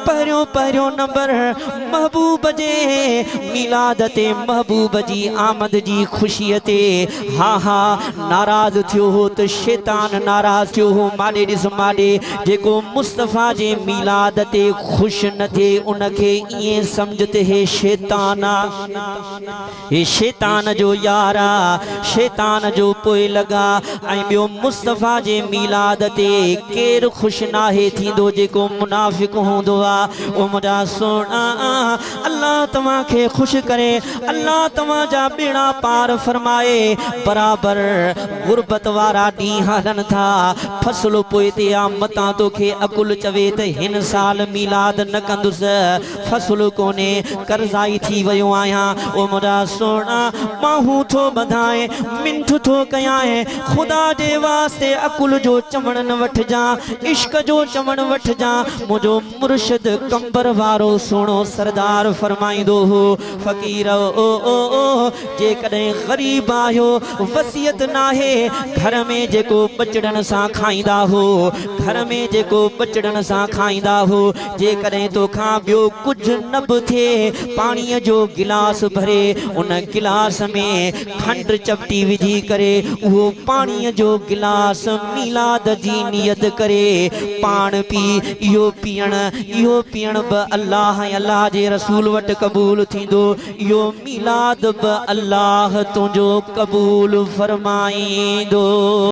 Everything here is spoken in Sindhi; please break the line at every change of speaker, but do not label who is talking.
پهريون پهريون نمبر محبوب جي ميلاد تي محبوب جي آمد جي خوشيء تي ها ها ناراض ٿيو هو ته شيطان ناراض ٿيو هو ماڏي ڏس ماڏي جيڪو مصطفيٰ جي ميلاد تي خوش نه ٿئي ان کي ائين سمجهه ته هي شيطان آ هي شيطان جو يار آ شيطان جو پوئلڳ آ ۽ ٻيو مصطفيٰ جي ميلاد تي ڪير خوش ناهي ٿيندو جيڪو منافق هوندو آ او منهنجا سهڻا الله توهان کي خوش ڪري الله توهان جا ٻيڙا پار فرمائي برابر غربت وارا ڏينهن هلن ٿا فصل پوئتي آ متان توکي عقل چوي ته هن سال ميلاد نه ڪندس فصل ڪونهي قرضائي ٿي ويو آهيان او منهنجا سهڻا ٻانهون ٿو ٻڌانء منٿ ٿو ڪيانء خدا جي واسطي عقل جو چوڻ نه وٺجان عشق جو چوڻ وٺجان منهنجو مرشد قمبر وارو سهڻو سردار فرمائيندو هو فقير او جيڪڏهن غريب آهيو وصيت ناهي گهر ۾ جيڪو ٻچڙن سان کائيندا هو گهر ۾ جيڪو ٻچڙن سان کائيندا هو جيڪڏهن توکان ٻيو ڪجهه نه به ٿئي پاڻيء جو گلاس ڀري ان گلاس ۾ کنڊ چپٽي وجهي ڪري اهو پاڻيء جو گلاس ميلاد جي نيت ڪري پاڻ پي اهو پيئڻ اهو پيئڻ به الله ۽ الله جي رسول وٽ قبول ٿيندو اهو ميلاد به الله تنهنجو قبول فرمائيندو.